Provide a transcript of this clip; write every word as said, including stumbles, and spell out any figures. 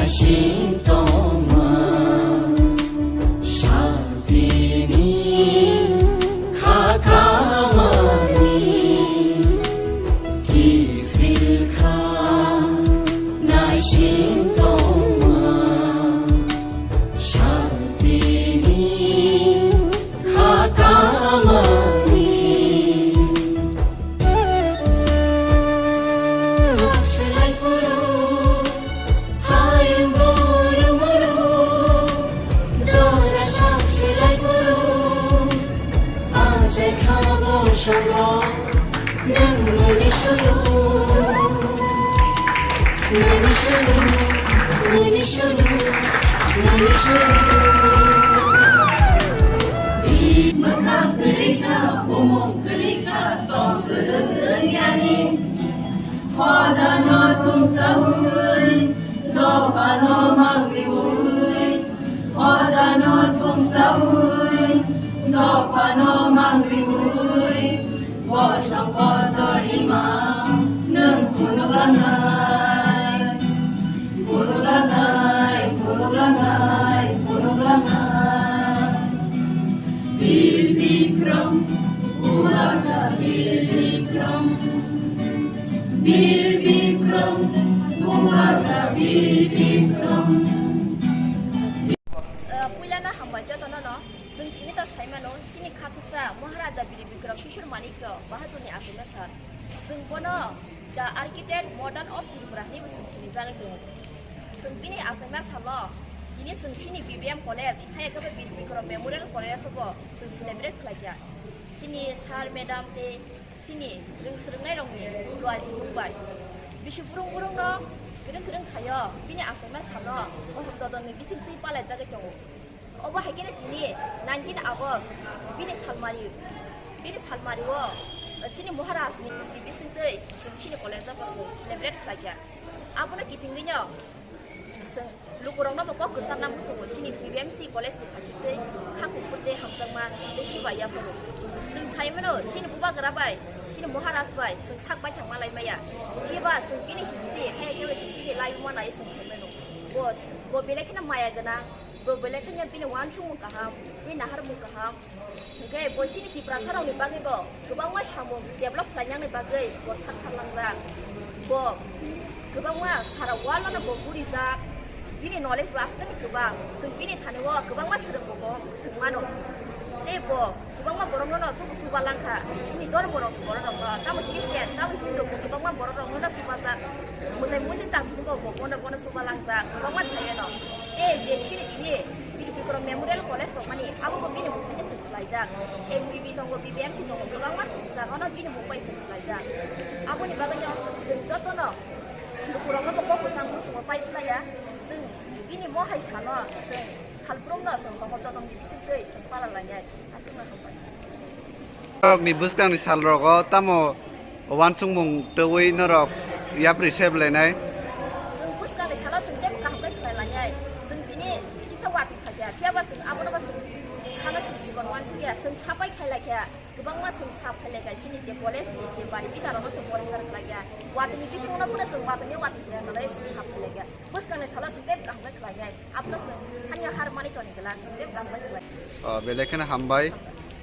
Sintoma, shaltini, khakamani, kifilkha, naisintoma, shaltini, khakamani. Hodano thumsawi, dophano mangriwi. Hodano thumsawi, dophano mangriwi. Bosong kotor ima nwng phunuklanai, phunuklanai, phunuklanai, phunuklanai. Bir Bikram, Bumaka Bir Bikram. Bir Bikram, Bumaka Bir Bikram. Eh, puilano hambai jotono no. Chwng tini ta saimano, chini khachuksa Maharaja Bir Bikram Kishore Manikya Bahadurni achaima sal. Chwng bono The Architect Modern of Tripura hinwi bo chwng sinijagwi tongo. Chwng bini achaima salo tini chwng chini B B M College, hai khe Bir Bikram Memorial College o bo chwng celebrate khlaikha. Chini sir, madam tei chini rwng swrwngnairokni luaijwkmung bai. Bisi burung burungno kwrwng kwrwng khaio, bini achaima salo mohok dodonni bising twi palaijagwi tongo. Obo hai kheno tini nineteen August bini salmari, bini salmario chini Maharajni murti bising twi chwng chini college o bo chwng celebrate khlaikha. Abono kitingwino chwng lukurokno bo kok kwcharna muchungo, chini B B M C college ni phaising twi kha kuphur tei hamjakma tei sibai yaphuru. Chwng saimano chini bubagra bai, chini Maharaj bai chwng sak baithang malai maya. Phiya ba chwng bini history, hai khe chwng bini laibuma nai chwng saimano. Bo, bo belai kheno maya gwnang. Bo belai kheno bini uansukmung kaham, tei naharmung kaham. Hwnkhe bo chini Tiprasarokni bagwi bo kwbangma samung develop khlainani bagwi bo sak kharlangjak. Bo kwbangma sara world-no bo gurijak. Bini knowledge bo aswkni kwbang. Chwng bini thani-o kwbangma swrwngbo bo swng mano. Tei bo kwbangma borokno no chuba langkha. Chini dormo rok borok rok no, tamo Christian, tamo Hindu, kwbangma borok rok no chubajak. Mwtai mundin tang bo, bo bono, bono chuba langjak, kwbangma thai no. Tei je chini tini Bir Bikram Memorial College tongmani, abo bo bini mung bai se khlaijak. M B B tongo, B B M C tongo, kwbangma jaga no bini mung bai se khlaijak. Aboni bagwi no chwng joto no lukurok no bo kok kwchang muchungo pai phlaiya. Chwng bini mohai sano chwng salbrum no chwng bohor joto ni bising twi chwng pala lainai. Norokni bwskangni salrogo tamo uansukmung twiwi norok yapri se bwlainai? Chwng bwskangni salo chwng teibo kaham khe khlai lainai. Chwng tini kisa watwi khaikha, phiya ba chwng abono bo chwng khana chwng chikon uansukya, chwng sapai khai laikha. Kwbangma chwng sap khai laikha, chini je college ni je bari bita rokno chwng poriskar khlaikha. Watwi ni bisingo no phano chwng watwi ni watwi khe khlai chwng sap khai laikha. Bwskangni salo chwng teibo kaham khe khlainai. Abono chwng hanya har mani toni gela, chwng teibo kaham khe khlai. O, belai kheno hambai.